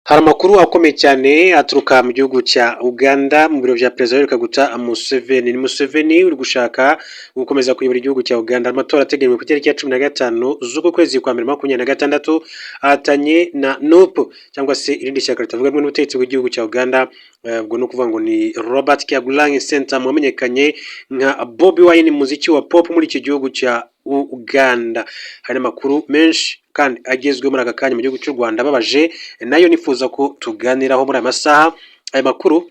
Hari amakuru akomeye cyane aturuka mu gihugu cya Uganda, mu biro bya Perezida Yoweri Kaguta Museveni. Ni Museveni uri gushaka gukomeza kuyobora igihugu cya Uganda. Amatora ateganyijwe ku itariki ya 15 z'uku kwezi kwa mbere 26, ahatanye na NUP cyangwa se irindi shyaka ritavuga rumwe n'ubutegetsi bw'igihugu cya Uganda. Ubwo ni ukuvuga ngo ni Robert Kyagulanyi Ssentamu wamenyekanye nka Bobi Wine mu muziki wa pop muri iki gihugu cya Uganda. Hari amakuru menshi kandi agezweho muri aka kanya mu gihugu cy'u Rwanda ababaje, nayo nifuza ko tuganiraho muri aya masaha. Aya makuru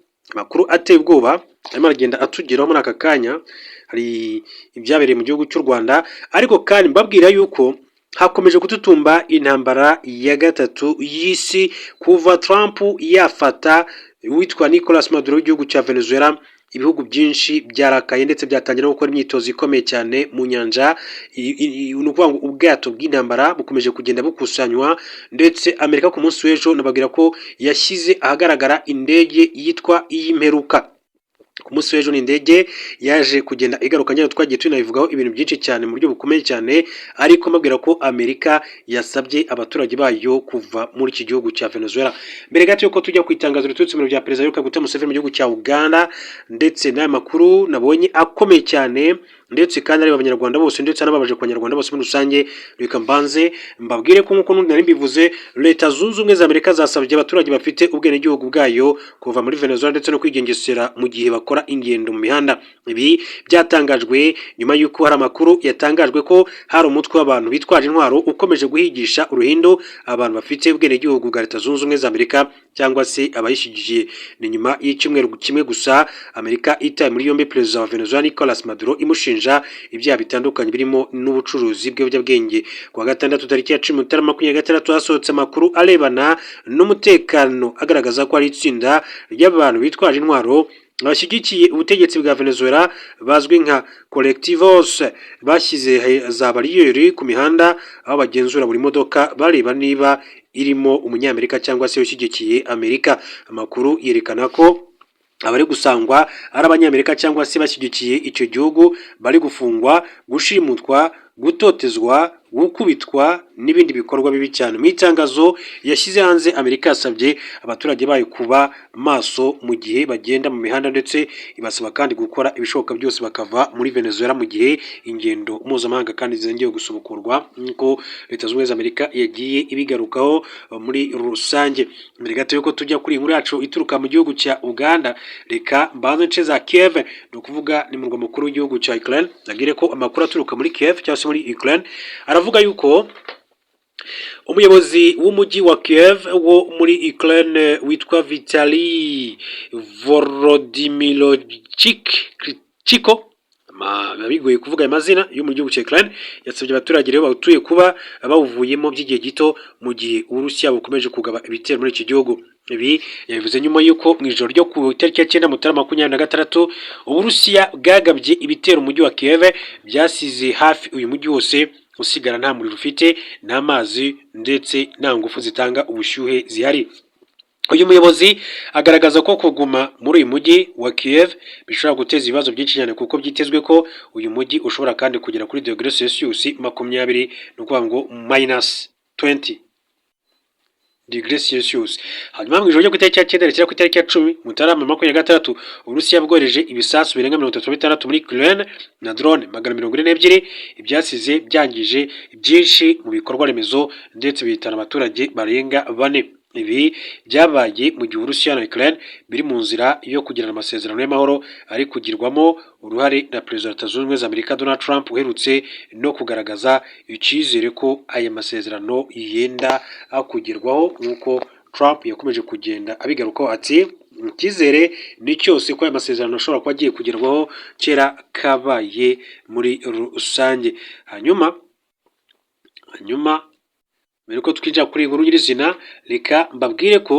ateye ubwoba arimo aragenda atugeraho muri aka kanya. Hari ibyabereye mu gihugu cy'u Rwanda, ariko kandi mbabwira yuko hakomeje gututumba intambara ya gatatu y'isi kuva Trump yafata uwitwa Nicolas Maduro w'igihugu cya Venezuela. Ibihugu byinshi byarakaye, ndetse byatangira no gukora imyitozo ikomeye cyane mu nyanja. Ni ukuvuga ngo ubwato bw'intambara bukomeje kugenda bukusanywa, ndetse Amerika ku munsi w'ejo nababwira ko yashyize ahagaragara indege yitwa iy'imperuka. Ku munsi w'ejo ni indege yaje kugenda igaruka njyewe, twagiye tunabivugaho ibintu byinshi cyane mu buryo bukomeye cyane, ariko mbabwira ko Amerika yasabye abaturage bayo kuva muri iki gihugu cya Venezuela. Mbere gato yuko tujya ku itangazo riturutse mu biro bya Perezida Yoweri Kaguta Museveni mu gihugu cya Uganda, ndetse n'aya makuru nabonye akomeye cyane, ndetse kandi areba Abanyarwanda bose, ndetse anababaje ku Banyarwanda bose muri rusange, reka mbanze mbabwire ko, nk'uko nari mbivuze, Leta Zunze Ubumwe za Amerika zasabye abaturage bafite ubwenegihugu bwayo kuva muri Venezuela, ndetse no kwigengesera mu gihe bakora ingendo mu mihanda. Ibi byatangajwe nyuma y'uko hari amakuru yatangajwe ko hari umutwe w'abantu bitwaje intwaro ukomeje guhigisha uruhindu abantu bafite ubwenegihugu bwa Leta Zunze Ubumwe za Amerika cyangwa se abayishyigikiye. Ni nyuma y'icyumweru kimwe gusa Amerika itaye muri yombi Perezida wa Venezuela Nicolas Maduro, imushinja ibyaha bitandukanye birimo n'ubucuruzi bw'ibiyobyabwenge. Ku wa gatandatu tariki ya 10 Mutarama 26, hasohotse amakuru arebana n'umutekano agaragaza ko hari itsinda ry'abantu bitwaje intwaro bashyigikiye ubutegetsi bwa Venezuela bazwi nka colectivos bashyize za bariyeri ku mihanda, aho bagenzura buri modoka bareba niba irimo Umunyamerika cyangwa se ushyigikiye Amerika. Amakuru yerekana ko abari gusangwa ari Abanyamerika cyangwa se bashyigikiye icyo gihugu bari gufungwa, gushimutwa, gutotezwa, gukubitwa n'ibindi bikorwa bibi cyane. Mu itangazo yashyize hanze, Amerika yasabye abaturage bayo kuba maso mu gihe bagenda mu mihanda, ndetse ibasaba kandi gukora ibishoboka byose bakava muri Venezuela mu gihe ingendo mpuzamahanga kandi zongeye gusubukurwa, nk'uko Leta Zunze Ubumwe za Amerika yagiye ibigarukaho muri rusange. Mbere gato yuko tujya kuri iyi nkuru yacu ituruka mu gihugu cya Uganda, reka mbanze nce za Kiev, ni ukuvuga ni murwa mukuru w'igihugu cya Ukraine. Nabwire ko amakuru aturuka muri Kiev cyangwa se muri Ukraine aravuga yuko umuyobozi w'umujyi wa Kiev wo muri Ukraine witwa Vitali Volodymyrovych Klitschko, biba bigoye kuvuga aya mazina yo mu gihugu cya Ukraine, yasabye abaturage rero bawutuye kuba bawuvuyemo by'igihe gito mu gihe Uburusiya bukomeje kugaba ibitero muri iki gihugu. Ibi yabivuze nyuma y'uko mu ijoro ryo ku itariki ya 9 Mutarama 26, Uburusiya bwagabye ibitero umujyi wa Kiev, byasize hafi uyu mujyi wose usigara nta muriro ufite, nta mazi, ndetse nta ngufu zitanga ubushyuhe zihari. Uyu muyobozi agaragaza ko kuguma muri uyu mujyi wa Kiev bishobora guteza ibibazo byinshi cyane, kuko byitezwe ko uyu mujyi ushobora kandi kugera kuri dogere Celsius 20, ni ukuvuga ngo minus 20 degree Celsius. Hanyuma mu ijoro ryo ku itariki ya 9 rishyira ku itariki ya 10 Mutarama 26, Uburusiya bwohereje ibisasu birenga 36 muri Ukraine na drone 142, ibyasize byangije byinshi mu bikorwa remezo, ndetse bihitana abaturage barenga bane. Ibi byabaye mu gihe Uburusiya na Ukraine biri mu nzira yo kugirana amasezerano y'amahoro ari kugirwamo uruhare na Perezida wa Leta Zunze Ubumwe za Amerika Donald Trump, uherutse no kugaragaza icyizere ko aya masezerano yenda kugerwaho, nk'uko Trump yakomeje kugenda abigarukaho ati: "Icyizere ni cyose ko aya masezerano ashobora kuba agiye kugerwaho kera kabaye muri rusange." Hanyuma mbere yuko twinjira kuri iyi nkuru nyirizina, reka mbabwire ko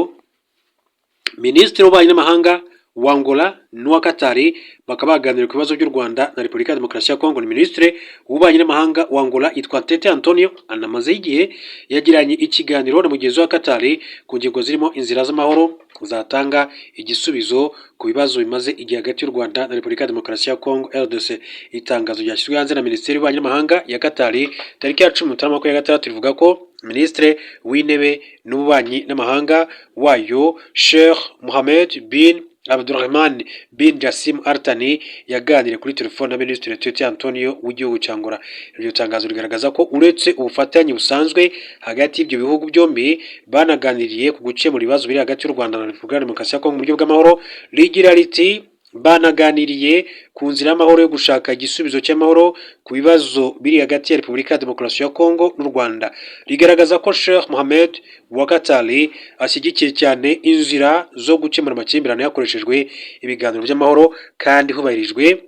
Minisitiri w'Ububanyi n'Amahanga wa Angola n'uwa Katari bakaba baganiriye ku bibazo by'u Rwanda na Repubulika ya Demokarasi ya Kongo. Ni Minisitiri w'Ububanyi n'Amahanga wa Angola yitwa Tete Antonio, anamazeho igihe, yagiranye ikiganiro na mugenzi wa Katari ku ngingo zirimo inzira z'amahoro zatanga igisubizo ku bibazo bimaze igihe hagati y'u Rwanda na Repubulika ya Demokarasi ya Kongo, RDC. Itangazo ryashyizwe hanze na Minisiteri y'Ububanyi n'Amahanga ya Katari tariki ya 10 Mutarama 26 rivuga ko Minisitiri w'Intebe n'Ububanyi n'Amahanga wayo, Sheikh Mohammed bin Abdulrahman bin Jassim Al Thani, yaganiriye kuri telefone na Minisitiri Tete Antonio w'igihugu cya Angola. Iryo tangazo rigaragaza ko uretse ubufatanye busanzwe hagati y'ibyo bihugu byombi, banaganiriye ku gukemura ibibazo biri hagati y'u Rwanda na Repubulika ya Demokarasi ya Kongo mu buryo bw'amahoro. Rigira riti: "Banaganiriye ku nzira y'amahoro yo gushaka igisubizo cy'amahoro ku bibazo biri hagati ya Repubulika ya Demokarasi ya Kongo n'u Rwanda." Rigaragaza ko Sheikh Mohammed wa Katari ashyigikiye cyane inzira zo gukemura amakimbirane hakoreshejwe ibiganiro by'amahoro kandi hubahirijwe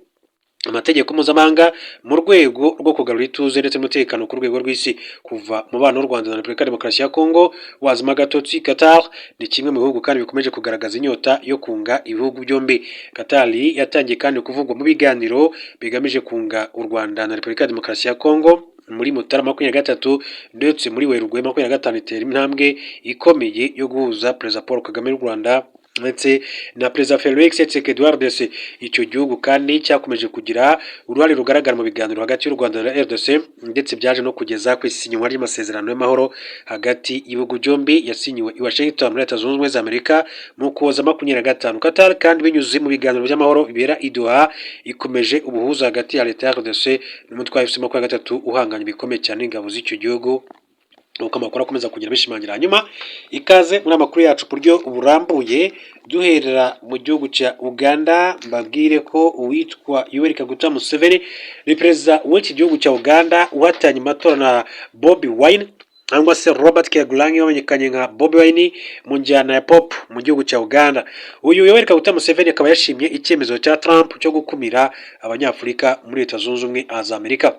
amategeko mpuzamahanga, mu rwego rwo kugarura ituze ndetse n'umutekano ku rwego rw'isi. Kuva umubano w'u Rwanda na Repubulika ya Demokarasi ya Kongo wazima agatotsi, Qatar ni kimwe mu bihugu kandi bikomeje kugaragaza inyota yo kunga ibihugu byombi. Qatar yatangiye kandi kuvugwa mu biganiro bigamije kunga u Rwanda na Repubulika ya Demokarasi ya Kongo muri Mutarama 23, ndetse muri Werurwe 25 itera intambwe ikomeye yo guhuza Perezida Paul Kagame w'u Rwanda ndetse na Perezida Felix Tshisekedi wa RDC. Icyo gihugu kandi cyakomeje kugira uruhare rugaragara mu biganiro hagati y'u Rwanda na RDC, ndetse byaje no kugeza ku isinywa ry'amasezerano y'amahoro hagati y'ibihugu byombi yasinyiwe i Washington muri Leta Zunze Ubumwe za Amerika mu Ukuboza 25. Qatar kandi, binyuze mu biganiro by'amahoro bibera i Doha, ikomeje ubuhuza hagati ya leta ya RDC n'umutwe wa AFC 23 uhanganye bikomeye cyane n'ingabo z'icyo gihugu, nuko amakuru akomeza kugenda bishimangira. Hanyuma ikaze muri amakuru yacu ku buryo burambuye, duherera mu gihugu cya Uganda. Mbabwire ko uwitwa Yoweri Kaguta Museveni ni perezida w'iki gihugu cya Uganda uhatanye amatora na Bobi Wine cyangwa se Robert Kyagulanyi wamenyekanye nka Bobi Wine mu njyana ya pop mu gihugu cya Uganda. Uyu Yoweri Kaguta Museveni akaba yashimye icyemezo cya Trump cyo gukumira Abanyafurika muri Leta Zunze Ubumwe za Amerika.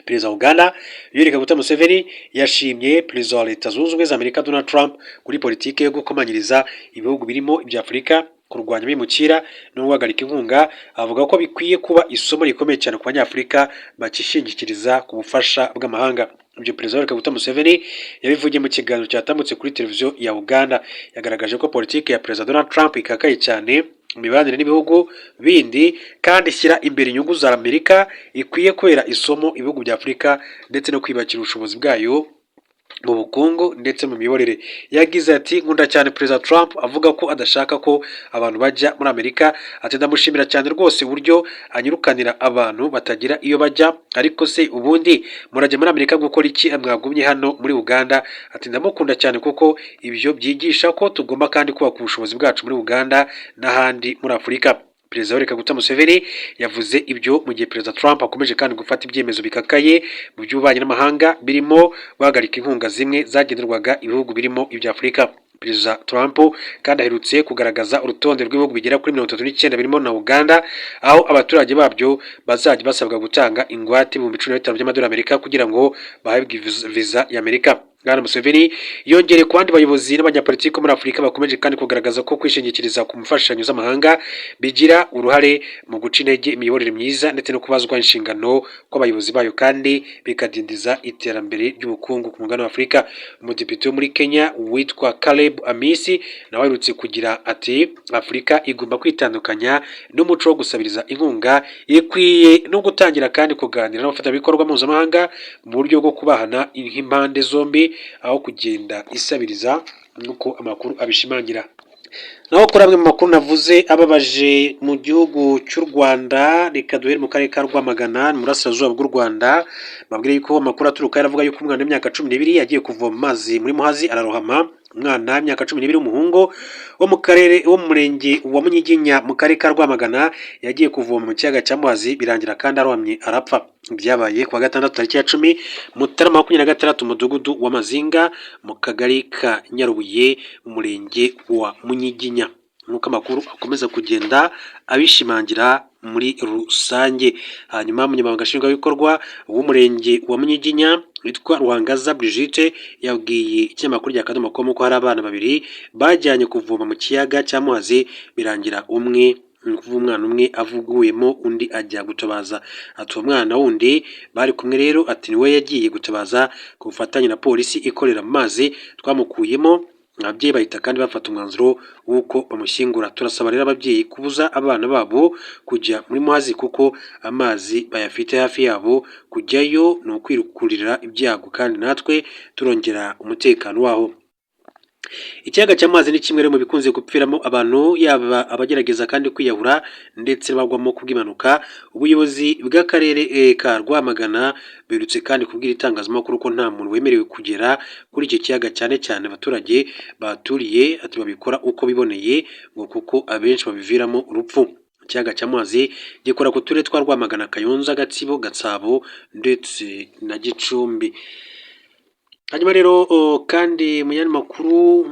Perezida wa Uganda Yoweri Kaguta Museveni yashimye perezida wa Leta Zunze Ubumwe za Amerika Donald Trump kuri politiki yo gukomanyiriza ibihugu birimo ibya Afurika kurwanya abimukira no guhagarika inkunga, avuga ko bikwiye kuba isomo rikomeye cyane ku Banyafurika bakishingikiriza ku bufasha bw'amahanga. Ibyo Perezida Yoweri Kaguta Museveni yabivugiye mu kiganiro cyatambutse kuri televiziyo ya Uganda. Yagaragaje ko politiki ya Perezida Donald Trump ikakaye cyane mu mibanire n'ibihugu bindi kandi ishyira imbere inyungu za Amerika, ikwiye kubera isomo ibihugu bya Afurika ndetse no kwiyubakira ubushobozi bwayo mu bukungu ndetse mu miyoborere. Yagize ati: "Nkunda cyane Perezida Trump avuga ko adashaka ko abantu bajya muri Amerika." Ati: "Ndamushimira cyane rwose uburyo anyirukanira abantu batagira iyo bajya. Ariko se ubundi murajya muri Amerika gukora iki mwagumye hano muri Uganda?" Ati: "Ndamukunda cyane kuko ibyo byigisha ko tugomba kandi kubaka ubushobozi bwacu muri Uganda n'ahandi muri Afurika." Perezida Yoweri Kaguta Museveni yavuze ibyo mu gihe Perezida Trump akomeje kandi gufata ibyemezo bikakaye mu by'ububanyi n'amahanga, birimo guhagarika inkunga zimwe zagenerwaga ibihugu birimo ibya Afurika. Perezida Trump kandi aherutse kugaragaza urutonde rw'ibihugu bigera kuri 39 birimo na Uganda, aho abaturage babyo bazajya basabwa gutanga ingwate 15,000 by'amadolari Amerika kugira ngo bahabwe viza ya Amerika. Bwana Museveni yongereye ku bandi bayobozi n'abanyapolitiki bo muri Afurika bakomeje kandi kugaragaza ko kwishingikiriza ku mfashanyo z'amahanga bigira uruhare mu guca intege imiyoborere myiza ndetse no kubazwa inshingano kw'abayobozi bayo, kandi bikadindiza iterambere ry'ubukungu ku mugabane wa Afurika. Umudepite wo muri Kenya witwa Caleb Amisi nawe aherutse kugira ati: "Afurika igomba kwitandukanya n'umuco wo gusabiriza inkunga, ikwiye no gutangira kandi kuganira n'abafatanyabikorwa mpuzamahanga mu buryo bwo kubahana nk'impande zombi, aho kugenda isabiriza," nk'uko amakuru abishimangira. Naho kuri amwe mu makuru navuze ababaje mu gihugu cy'u Rwanda, reka duhere mu karere ka Rwamagana mu burasirazuba bw'u Rwanda. Babwire yuko amakuru aturuka aravuga yuko umwana w'imyaka 12 yagiye kuvoma amazi muri Muhazi ararohama. Umwana w'imyaka 12 w'umuhungu wo mu karere wo mu murenge wa Munyiginya mu karere ka Rwamagana yagiye kuvoma mu kiyaga cya Muhazi, birangira kandi arohamye arapfa. Byabaye kuwa gatandatu tariki ya 10 Mutarama 26, umudugudu wa Mazinga mu kagari ka Nyarubuye mu murenge wa Munyiginya, nk'uko amakuru akomeza kugenda abishimangira muri rusange. Hanyuma umunyamabanga nshingwabikorwa w'umurenge wa Munyiginya witwa Ruhangaza Brigitte yabwiye ikinyamakuru rya Akadomo com ko hari abana babiri bajyanye kuvoma mu kiyaga cya Muhazi, birangira umwe, ni ukuvuga umwana umwe, avuguyemo, undi ajya gutabaza. Ati: "Uwo mwana wundi bari kumwe rero," ati, "niwe yagiye gutabaza ku bufatanye na polisi ikorera mu mazi, twamukuyemo." Ababyeyi bahita kandi bafata umwanzuro w'uko bamushyingura. Turasaba rero ababyeyi kubuza abana babo kujya muri Muhazi kuko amazi bayafite hafi yabo, kujyayo ni ukwikururira ibyago kandi natwe turongera umutekano waho. Ikiyaga cy'amazi ni kimwe mu bikunze gupfiramo abantu, yaba abagerageza kandi kwiyahura ndetse bagwamo kubw'impanuka. Ubuyobozi bw'akarere ka Rwamagana buherutse kandi kubwira itangazamakuru ko nta muntu wemerewe kugera kuri icyo kiyaga, cyane cyane abaturage bahaturiye, ati babikora uko biboneye ngo kuko abenshi babiviramo urupfu. Ikiyaga cya Muhazi gikora ku turere twa Rwamagana, Kayonza, Gatsibo, Gasabo ndetse na Gicumbi. Hanyuma rero kandi mu yandi makuru,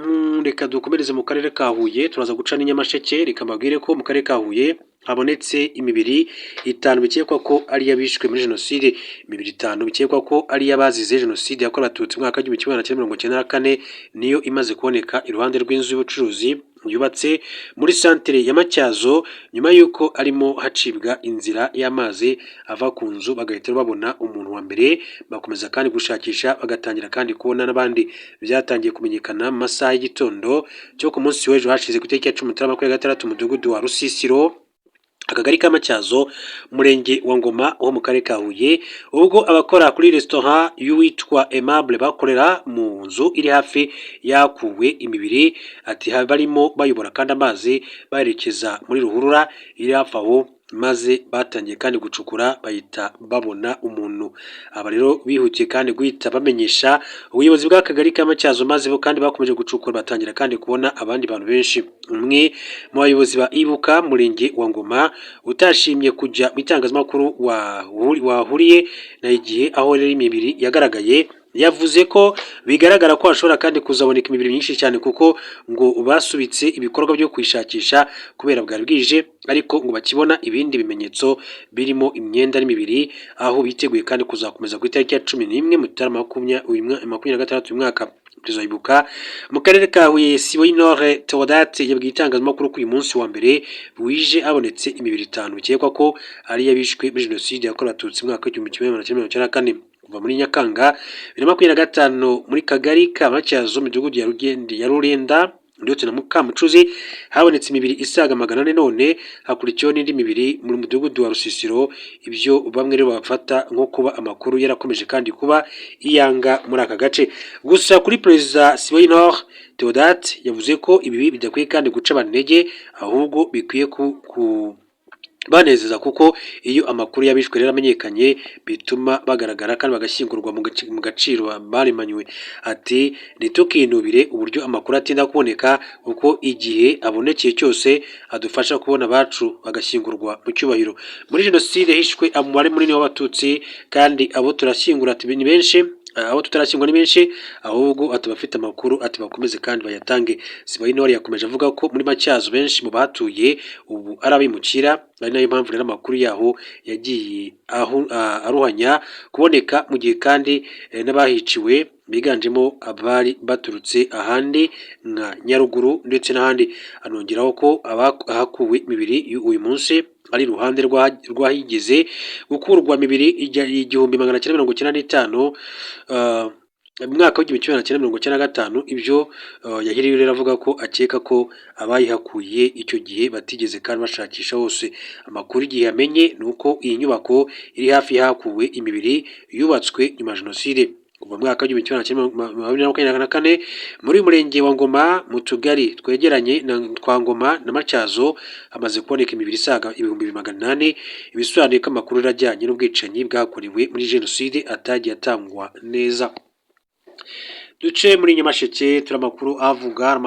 reka dukomereze mu karere ka Huye, turaza guca n'i Nyamasheke. Reka mbabwire ko mu karere ka Huye habonetse imibiri itanu bikekwa ko ari iy'abishwe muri jenoside. Imibiri itanu bikekwa ko ari iy'abazize jenoside yakorewe Abatutsi mu mwaka w'1994 niyo imaze kuboneka iruhande rw'inzu y'ubucuruzi yubatse muri santere ya Matyazo, nyuma y'uko arimo hacibwa inzira y'amazi ava ku nzu bagahita babona umuntu wa mbere, bakomeza kandi gushakisha bagatangira kandi kubona n'abandi. Byatangiye kumenyekana mu masaha y'igitondo cyo ku munsi w'ejo hashize, ku itariki ya 10 Mutarama 26, umudugudu wa Rusisiro, akagari ka Matyazo, umurenge wa Ngoma wo mu karere ka Huye, ubwo abakora kuri resitora y'uwitwa Aimable bakorera mu nzu iri hafi yakuwe imibiri, ati barimo bayobora kandi amazi bayerekeza muri ruhurura iri hafi aho, maze batangiye kandi gucukura bahita babona umuntu. Aba rero bihutiye kandi guhita bamenyesha ubuyobozi bw'akagari ka Matyazo, maze bo kandi bakomeje gucukura batangira kandi kubona abandi bantu benshi. Umwe mu bayobozi ba Ibuka murenge wa Ngoma utashimye kujya mu itangazamakuru wahuriye na igihe aho rero imibiri yagaragaye, yavuze ko bigaragara ko hashobora kandi kuzaboneka imibiri myinshi cyane, kuko ngo basubitse ibikorwa byo kuyishakisha kubera bwari bwije, ariko ngo bakibona ibindi bimenyetso birimo imyenda n'imibiri, aho biteguye kandi kuzakomeza ku itariki ya 11 Mutarama 2026 uyu mwaka. Tuzayibuka mu karere ka Huye, Siboyintore Theodate, yabwiye itangazamakuru ko uyu munsi wa mbere wije habonetse imibiri itanu bikekwa ko ari iy'abishwe muri jenoside yakorewe Abatutsi mu mwaka w'1994. Kuva muri Nyakanga 2025, muri kagari ka Matyazo, mu midugudu ya Rugende, ya Rurenda ndetse na Mukamucuzi habonetse imibiri isaga 400, none hakurikiyeho n'indi mibiri mu mudugudu wa Rusisiro. Ibyo bamwe rero bafata nko kuba amakuru yarakomeje kandi kuba iyanga muri aka gace. Gusa kuri Perezida Siboyintore Theodate, yavuze ko ibi bidakwiye kandi guca abantu intege, ahubwo bikwiye ku banezeza, kuko iyo amakuru y'abishwe rero amenyekanye bituma bagaragara kandi bagashyingurwa mu gaciro baremanywe. Ati ntitukinubire uburyo amakuru atinda kuboneka, kuko igihe abonekeye cyose adufasha kubona abacu bagashyingurwa mu cyubahiro. Muri jenoside hishwe umubare munini w'Abatutsi, kandi abo turashyingura ni benshi, abo tutarashyingura ni benshi, ahubwo ati abafite amakuru ati bakomeze kandi bayatange. Siboyintore yakomeje avuga ko muri Matyazo benshi mu bahatuye ubu ari abimukira, ari nayo mpamvu rero amakuru yaho yagiye aruhanya kuboneka, mu gihe kandi n'abahiciwe biganjemo abari baturutse ahandi nka Nyaruguru ndetse n'ahandi. Anongeraho ko ahakuwe imibiri uyu munsi ari iruhande rw'ahigeze gukurwa imibiri 1995, mu mwaka w'1995. Ibyo yahiriwe rero avuga ko akeka ko abayihakuye icyo gihe batigeze kandi bashakisha hose. Amakuru igihe yamenye ni uko iyi nyubako iri hafi y'ahakuwe imibiri yubatswe nyuma ya jenoside. Kuva mu mwaka w'1924, muri uyu murenge wa Ngoma, mu tugari twegeranye twa Ngoma na Matyazo, hamaze kuboneka imibiri isaga 2800, ibisobanuye ko amakuru ajyanye n'ubwicanyi bwakorewe muri jenoside atagiye atangwa neza. Duce muri Nyamasheke, turi amakuru avuga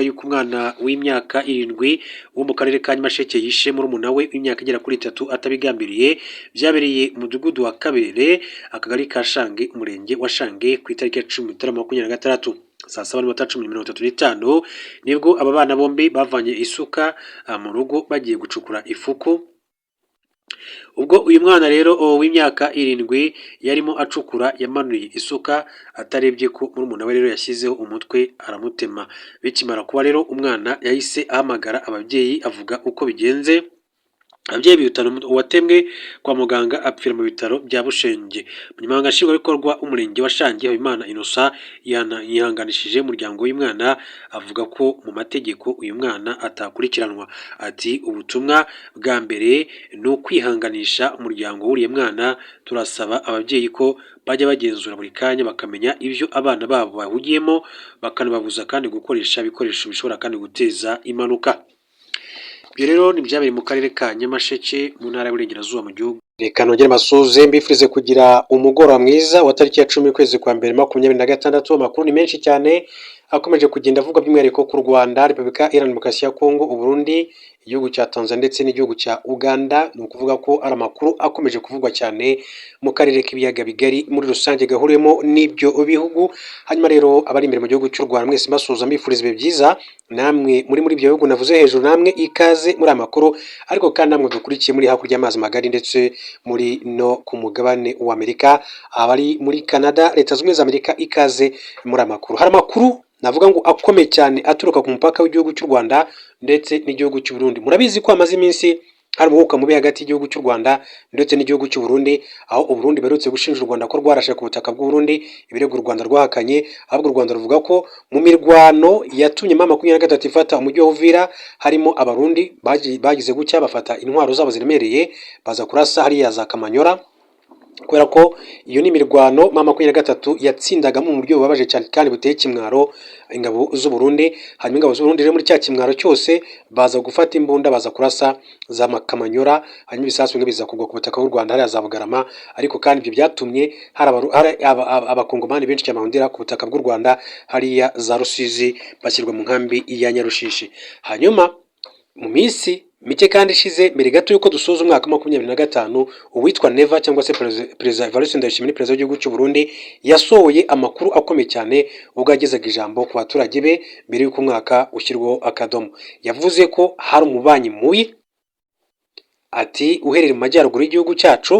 yuko umwana w'imyaka 7 wo mu karere ka Nyamasheke yishe murumuna we w'imyaka igera kuri 3 atabigambiriye. Byabereye mu mudugudu wa Kabere, akagari ka Shange, umurenge wa Shange, ku itariki ya 10 Mutarama 26, saa 7:35, nibwo aba bana bombi bavanye isuka mu rugo bagiye gucukura ifuku. Ubwo uyu mwana rero w'imyaka 7 yarimo acukura, yamanuye isuka atarebye ko murumuna we rero yashyizeho umutwe aramutema. Bikimara kuba rero, umwana yahise ahamagara ababyeyi avuga uko bigenze. Ababyeyi bihutana uwatemwe kwa muganga apfira mu bitaro bya Bushenge. Umunyamabanga Nshingwabikorwa w'Umurenge wa Shangi, Habimana Innocent, yihanganishije umuryango w'uyu mwana, avuga ko mu mategeko uyu mwana atakurikiranwa. Ati: "Ubutumwa bwa mbere ni ukwihanganisha umuryango w'uriya mwana. Turasaba ababyeyi ko bajya bagenzura buri kanya, bakamenya ibyo abana babo bahugiyemo, bakanababuza kandi gukoresha ibikoresho bishobora kandi guteza impanuka." Ibyo rero ni ibyabereye mu karere ka Nyamasheke, mu ntara y'Iburengerazuba mu gihugu. Reka nongere mbasuhuze, mbifurize kugira umugoroba mwiza wa tariki ya 10 ukwezi kwa mbere 2026. Amakuru ni menshi cyane akomeje kugenda avugwa, by'umwihariko ku Rwanda, Repubulika Iharanira Demokarasi ya Kongo, Uburundi, igihugu cya Tanzania ndetse n'igihugu cya Uganda. Ni ukuvuga ko ari amakuru akomeje kuvugwa cyane mu karere k'Ibiyaga Bigari muri rusange gahuriyemo n'ibyo bihugu. Hanyuma rero abari imbere mu gihugu cy'u Rwanda mwese mbasuhuza, mbifuriza ibihe byiza. Namwe muri ibyo bihugu navuze hejuru, namwe ikaze muri aya makuru. Ariko kandi namwe dukurikiye muri hakurya y'amazi magari ndetse muri no ku mugabane w'Amerika, abari muri Canada, Leta Zunze Ubumwe za Amerika, ikaze muri aya makuru. Hari amakuru navuga ngo akomeye cyane aturuka ku mupaka w'igihugu cy'u Rwanda ndetse n'igihugu cy'u Burundi. Murabizi ko hamaze iminsi hari umwuka mubi hagati y'igihugu cy'u Rwanda ndetse n'igihugu cy'u Burundi, aho u Burundi buherutse gushinja u Rwanda ko rwarashe ku butaka bw'u Burundi, ibirego u Rwanda rwahakanye. Ahubwo u Rwanda ruvuga ko mu mirwano yatumye M23 ifata umujyi wa Uvira harimo Abarundi bagize gutya bafata intwaro zabo ziremereye, baza kurasa hariya za Kamanyora, kubera ko iyo ni imirwano M23 yatsindagamo mu buryo bubabaje cyane kandi buteye ikimwaro ingabo z'u Burundi. Hanyuma ingabo z'u Burundi rero muri cya kimwaro cyose baza gufata imbunda, baza kurasa za Kamanyora, hanyuma ibisasu bimwe biza kugwa ku butaka bw'u Rwanda hariya za Bugarama. Ariko kandi ibyo byatumye hari Abakongomani benshi cyane bahungira ku butaka bw'u Rwanda hariya za Rusizi, bashyirwa mu nkambi ya Nyarushishi. Hanyuma mu minsi mike kandi ishize, mbere gato y'uko dusoza umwaka wa 2025, uwitwa Neva cyangwa se Perezida Evariste Ndayishimiye, Perezida w'igihugu cy'u Burundi, yasohoye amakuru akomeye cyane ubwo yagezaga ijambo ku baturage be mbere y'uko umwaka ushyirwaho akadomo. Yavuze ko hari umubanyi mubi, ati uherereye mu majyaruguru y'igihugu cyacu,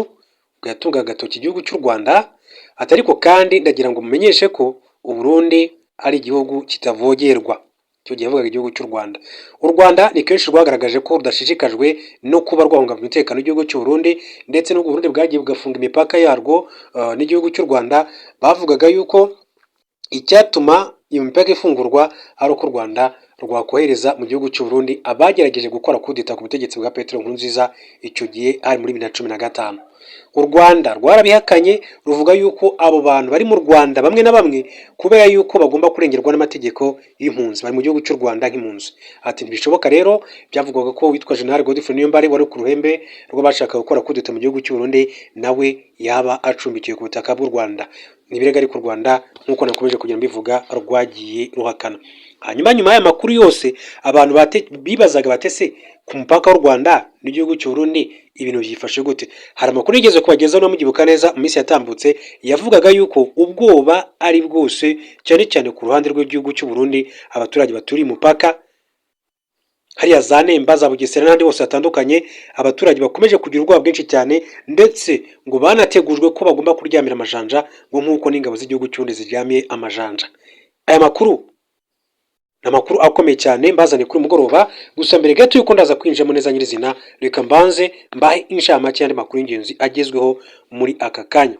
ubwo yatungaga agatoki igihugu cy'u Rwanda, ati: "Ariko kandi ndagira ngo mumenyeshe ko u Burundi ari igihugu kitavogerwa." Icyo gihe yavugaga igihugu cy'u Rwanda. U Rwanda ni kenshi rwagaragaje ko rudashishikajwe no kuba rwahungabanya umutekano w'igihugu cy'u Burundi, ndetse n'ubwo Burundi bwagiye bugafunga imipaka yarwo n'igihugu cy'u Rwanda, bavugaga yuko icyatuma iyo mipaka ifungurwa ari uko u Rwanda rwakohereza mu gihugu cy'u Burundi abagerageje gukora kudeta ku butegetsi bwa Petero Nkurunziza, icyo gihe ari muri 2015. U Rwanda rwarabihakanye, ruvuga yuko abo bantu bari mu Rwanda bamwe na bamwe kubera yuko bagomba kurengerwa n'amategeko y'impunzi, bari mu gihugu cy'u Rwanda nk'impunzi. Ati: "Ntibishoboka." Rero byavugwaga ko witwa General Godfrey Niyombare wari ku ruhembe rw'abashaka gukora kudeta mu gihugu cy'u Burundi nawe yaba acumbikiwe ku butaka bw'u Rwanda. Ni ibirego ariko u Rwanda, nk'uko nakomeje kugenda mbivuga, rwagiye ruhakana. Hanyuma nyuma y'aya makuru yose, abantu bibazaga batese ku mupaka w'u Rwanda n'igihugu cy'u Burundi ibintu byifashe gute? Hari amakuru yigeze kubagezaho, no mubyibuka neza, mu minsi yatambutse, yavugaga yuko ubwoba ari bwose cyane cyane ku ruhande rw'igihugu cy'u Burundi, abaturage baturiye umupaka hariya za Nemba, za Bugesera n'ahandi hose hatandukanye. Abaturage bakomeje kugira ubwoba bwinshi cyane, ndetse ngo banategujwe ko bagomba kuryamira amajanja, ngo nk'uko n'ingabo z'igihugu cy'u Burundi ziryamiye amajanja. Aya makuru ni amakuru akomeye cyane mbazaniye kuri mugoroba. Gusa mbere gato yuko ndaza kwinjiramo neza nyirizina, reka mbanze mbahe inshamake y'andi makuru y'ingenzi agezweho muri aka kanya.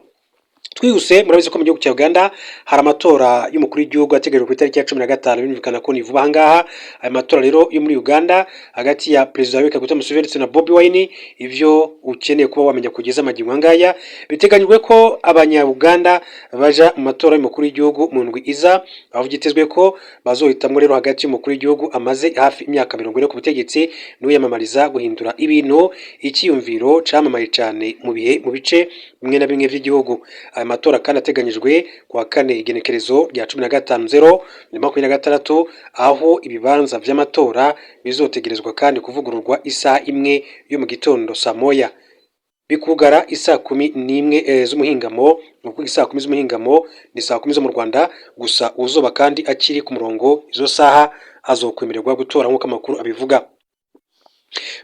Twihuse, murabizi ko mu gihugu cya Uganda hari amatora y'umukuru w'igihugu ateganyijwe ku itariki ya 15. Birumvikana ko ni vuba aha ngaha. Aya matora rero yo muri Uganda hagati ya Perezida Yoweri Kaguta Museveni ndetse na Bobi Wine, ivyo ukeneye kuba wamenya kugeza magingo aya ngaya: biteganyijwe ko Abanya-Uganda baja mu matora y'umukuru w'igihugu mu ndwi iza, aho byitezwe ko bazohitamwo rero hagati y'umukuru w'igihugu amaze hafi imyaka 40 ku butegetsi n'uwiyamamariza guhindura ibintu, icyiyumviro camamaye cane mu bihe mu bice bimwe na bimwe vy'igihugu. Aya matora kandi ateganyijwe ku wa kane, igenekerezo rya 15/0/26, aho ibibanza vy'amatora bizotegerezwa kandi kuvugururwa isaha 1 yo mu gitondo, saa moya, bikugara isaa 11 z'umuhingamo. Ni ukuvuga isaa 10 z'umuhingamo ni saa 10 zo mu Rwanda. Gusa uzoba kandi akiri ku murongo izo saha azokwemererwa gutora, nk'uko amakuru abivuga.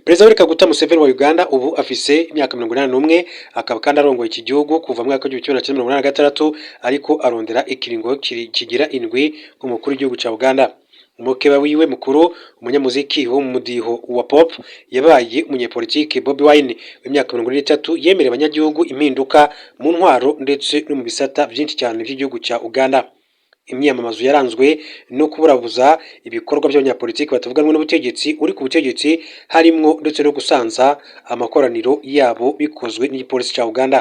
Perezida Yoweri Kaguta Museveni wa Uganda ubu afise imyaka 81, akaba kandi arongoye iki gihugu kuva mu mwaka w'1986, ariko arondera ikiringo kigira indwi nk'umukuru w'igihugu ca Uganda. Umukeba wiwe mukuru, umunyamuziki wo mu mudiho wa pop yabaye umunyepolitike Bobi Wine w'imyaka 43, yemereye abanyagihugu impinduka mu ntwaro ndetse no mu bisata byinshi cyane by'igihugu cya Uganda. Imyiyamamazo yaranzwe no kuburabuza ibikorwa by'abanyapolitiki batavuga rumwe n'ubutegetsi uri ku butegetsi, harimwo ndetse no gusanza amakoraniro yabo bikozwe n'igipolisi cya Uganda.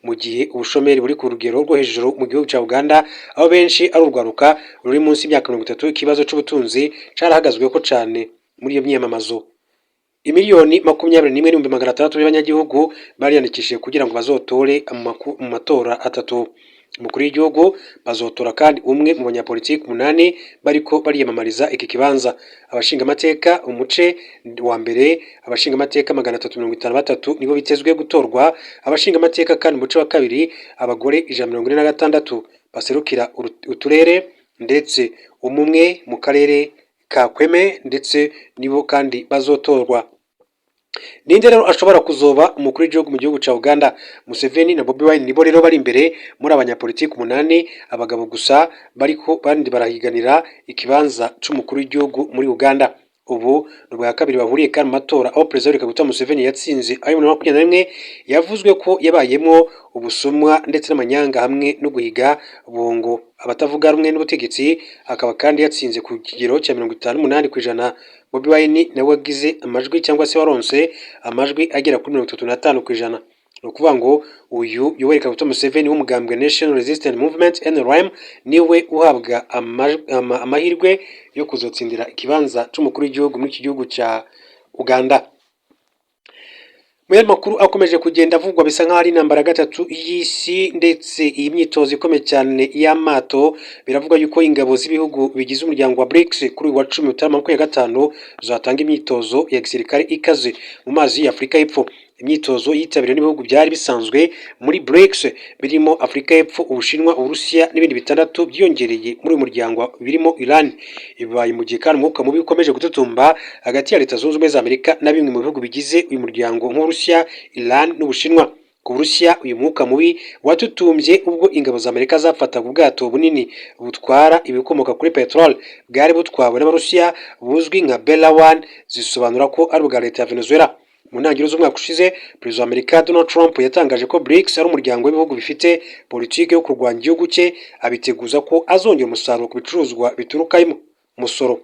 Mu gihe ubushomeri buri ku rugero rwo hejuru mu gihugu cya Uganda, aho benshi ari urwaruka ruri munsi y'imyaka 30, ikibazo c'ubutunzi carahagazweko cane muri iyo myiyamamazo. 21,600,000 by'abanyagihugu bariyandikishije kugira ngo bazotore mu matora atatu. Umukuru w'igihugu bazotora kandi umwe mu banyapolitiki umunani bariko bariyamamariza iki kibanza. Abashingamateka, umuce wa mbere, abashingamateka 353 nibo bitezwe gutorwa. Abashingamateka kandi umuce wa kabiri, abagore 146 baserukira uturere ndetse umwe mu karere ka Kweme ndetse nibo kandi bazotorwa. Ninde rero ashobora kuzoba umukuru w'igihugu mu gihugu ca Uganda? Museveni na Bobi Wine nibo rero bari imbere muri abanyapolitiki umunani, abagabo gusa bariko bandi barahiganira ikibanza c'umukuru w'igihugu muri Uganda. Ubu ni ubwa kabiri bahuriye kandi mu matora, aho Perezida Yoweri Kaguta Museveni yatsinze ayo muri 21 yavuzwe ko yabayemwo ubusumwa ndetse n'amanyanga hamwe no guhiga bongo abatavuga rumwe n'ubutegetsi, akaba kandi yatsinze ku kigero cya 58%. Bobi Wine nawe wagize amajwi cyangwa se waronse amajwi agera kuri 35%. Ni ukuvuga ngo uyu Yoweri Kaguta Museveni w'umugambwe National Resistance Movement, NRM, niwe uhabwa amahirwe yo kuzotsindira ikibanza c'umukuru w'igihugu muri iki gihugu cya Uganda. Mu yandi makuru akomeje kugenda avugwa, bisa nk'aho ari intambara ya gatatu y'isi ndetse iyi myitozo ikomeye cyane y'amato. Biravuga yuko ingabo z'ibihugu bigize umuryango wa BRICS kuri uyu wa 10 Mutarama 25 zatanga imyitozo ya gisirikare ikaze mu mazi ya Afurika y'Epfo. Imyitozo yitabiriwe n'ibihugu byari bisanzwe muri BRICS birimo Afurika y'Epfo, Ubushinwa, Uburusiya n'ibindi bitandatu byiyongereye muri uyu muryango birimo Iran. Bibaye mu gihe kandi umwuka mubi ukomeje gututumba hagati ya Leta Zunze Ubumwe za Amerika na bimwe mu bihugu bigize uyu muryango nk'Uburusiya, Iran n'Ubushinwa. Ku Burusiya, uyu mwuka mubi watutumbye ubwo ingabo za Amerika zafataga ubwato bunini butwara ibikomoka kuri peteroli bwari butwawe n'Abarusiya buzwi nka Bella One, zisobanura ko ari ubwa leta ya Venezuela. Mu ntangiriro z'umwaka ushize, Perezida wa Amerika Donald Trump yatangaje ko BRICS ari umuryango w'ibihugu bifite politiki yo kurwanya igihugu cye, abiteguza ko azongera umusaruro ku bicuruzwa biturukamo umusoro.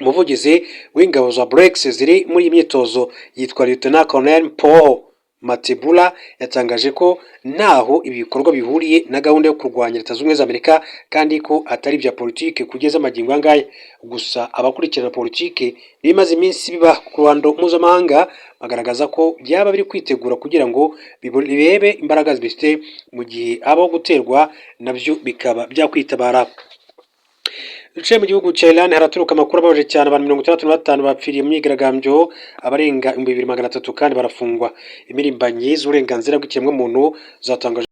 Umuvugizi w'ingabo za BRICS ziri muri iyi myitozo yitwa Lieutenant Colonel Paul Matebula yatangaje ko ntaho ibi bikorwa bihuriye na gahunda yo kurwanya Leta Zunze Ubumwe za Amerika, kandi ko atari ibya politiki kugeza amagingo aya ngaya. Gusa abakurikirana politiki n'ibimaze iminsi biba ku ruhando mpuzamahanga bagaragaza ko byaba biri kwitegura kugira ngo birebe imbaraga bifite mu gihe habaho guterwa nabyo bikaba byakwitabara. Duciye mu gihugu cya Iran, haraturuka amakuru ababaje cyane. Abantu 65 bapfiriye mu myigaragambyo, abarenga 2300 kandi barafungwa. Impirimbanyi z'uburenganzira bw'ikiremwamuntu zatangaje